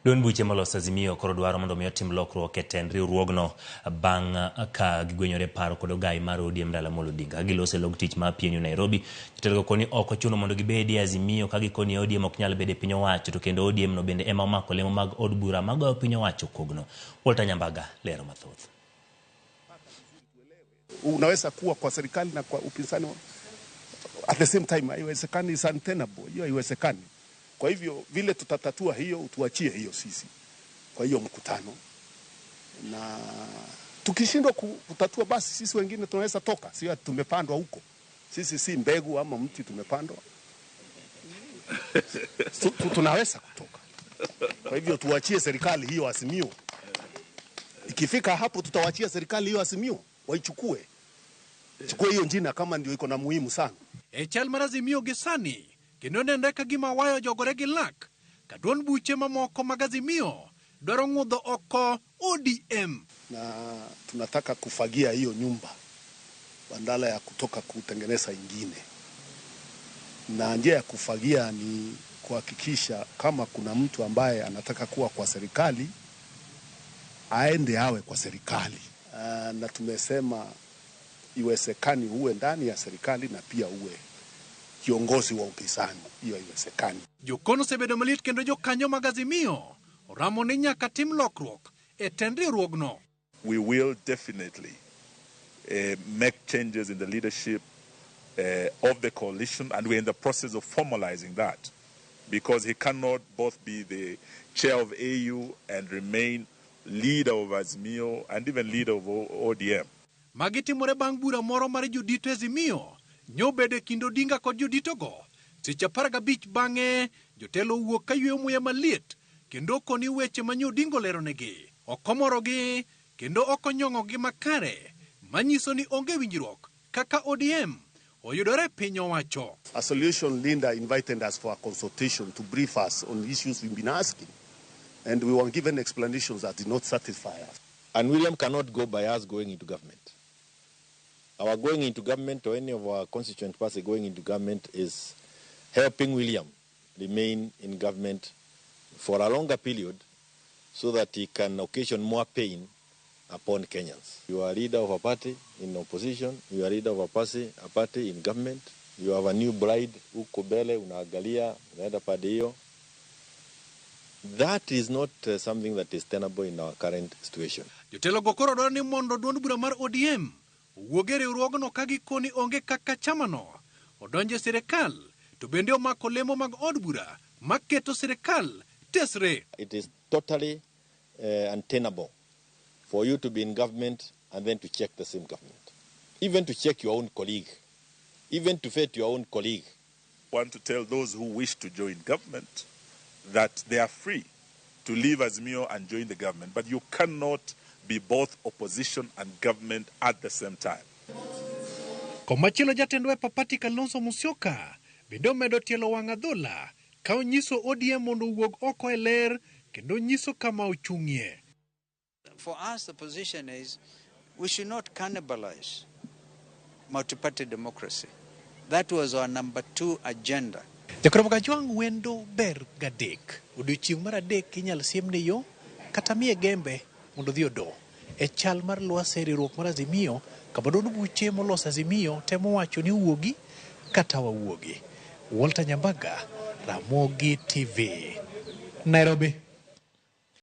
Duond buche moloso Azimio koro dwaro mondo mi otim lokruok e tend riwruogno bang' ka gigwenyore paro kod ogai mar ODM Raila Amolo Odinga. Ka giloso e log tich ma PNU Nairobi, jotelogo koni ok ochuno mondo gibedi e Azimio ka gikoni ODM ok nyal bedo e piny owacho to kendo ODM no bende ema omako lemo mag od bura magoyo piny owacho kogno. Walter Nyambaga lero mathoth. Unaweza kuwa kwa serikali na kwa upinzani at the same time, haiwezekani, is untenable. Hiyo haiwezekani. Kwa hivyo vile tutatatua hiyo, tuachie hiyo sisi kwa hiyo mkutano, na tukishindwa kutatua, basi sisi wengine tunaweza toka, sio ati tumepandwa huko. Sisi si mbegu ama mti tumepandwa, tunaweza kutoka. Kwa hivyo tuachie serikali hiyo Azimio. Ikifika hapo, tutawachia serikali hiyo Azimio waichukue, chukue hiyo jina kama ndio iko na muhimu sana. E chal mar Azimio gi sani kendo nenre ka gima waya ojogore gi lak ka duond buche mamoko mag Azimio dwaro ng'udho oko ODM. Na tunataka kufagia hiyo nyumba badala ya kutoka kutengeneza ingine, na njia ya kufagia ni kuhakikisha kama kuna mtu ambaye anataka kuwa kwa serikali aende awe kwa serikali. Na tumesema iwezekani uwe ndani ya serikali na pia uwe kiongozi wa upinzani, hiyo haiwezekani. Jokon osebedo malit kendo jokanyo mag Azimio oramo ni nyaka tim lokruok e tend riwruogno. We will definitely make changes in the leadership of the coalition, and we're in the process of formalizing that because he cannot both be the chair of AU and remain leader of Azimio and even leader of ODM. Magi timore bang' bura moro mar jodito Azimio nyobedo e kind Odinga kod joditogo. Seche 15 bang'e jotelo owuok ka yweyo muya maliet kendo koni weche ma Odinga oleronegi ok omorogi kendo ok onyong'ogi makare manyiso ni onge winjruok kaka ODM oyudore e piny owacho. A solution leader invited us for a consultation to brief us on issues we've been asking. And we were given explanations that did not satisfy us. And William cannot go by us going into government. Our going into government or any of our constituent party going into government is helping William remain in government for a longer period so that he can occasion more pain upon Kenyans. You are leader of a party in opposition, you are leader of a party in government, you have a new bride huko mbele, unaangalia, unaenda pande hiyo. That is not something that is tenable in our current situation. Jotelo go koro dwaro ni mondo duond bura mar ODM owuog e riwruogno ka gikoni onge kaka chamano odonjo e sirikal to bende omako lemo mag od bura maketo sirikal tesre. It is totally untenable for you to be in government and then to check the same government. Even to check your own colleague. Even to vet your own colleague. Want to tell those who wish to join government that they are free to leave Azimio and join the government, but you cannot be both opposition and government at the same time. Komachielo jatend Wiper Party Kalonzo Musyoka bende omedo tielo wang' adhola ka onyiso ODM mondo owuog oko e ler kendo nyiso kama ochung'ie. For us, the position is we should not cannibalize multi-party democracy. That was our number two agenda. Jakromo Kajwang' wendo ber gadek. Odiochieng' mar adek inyalo siemne yo kata miye gembe mondo odhi odo. E chal mar lwasi e riwruok mar Azimio kama duond buche molos Azimio temo wacho ni wuogi kata wawuogi. Walter Nyambaga, Ramogi TV, Nairobi.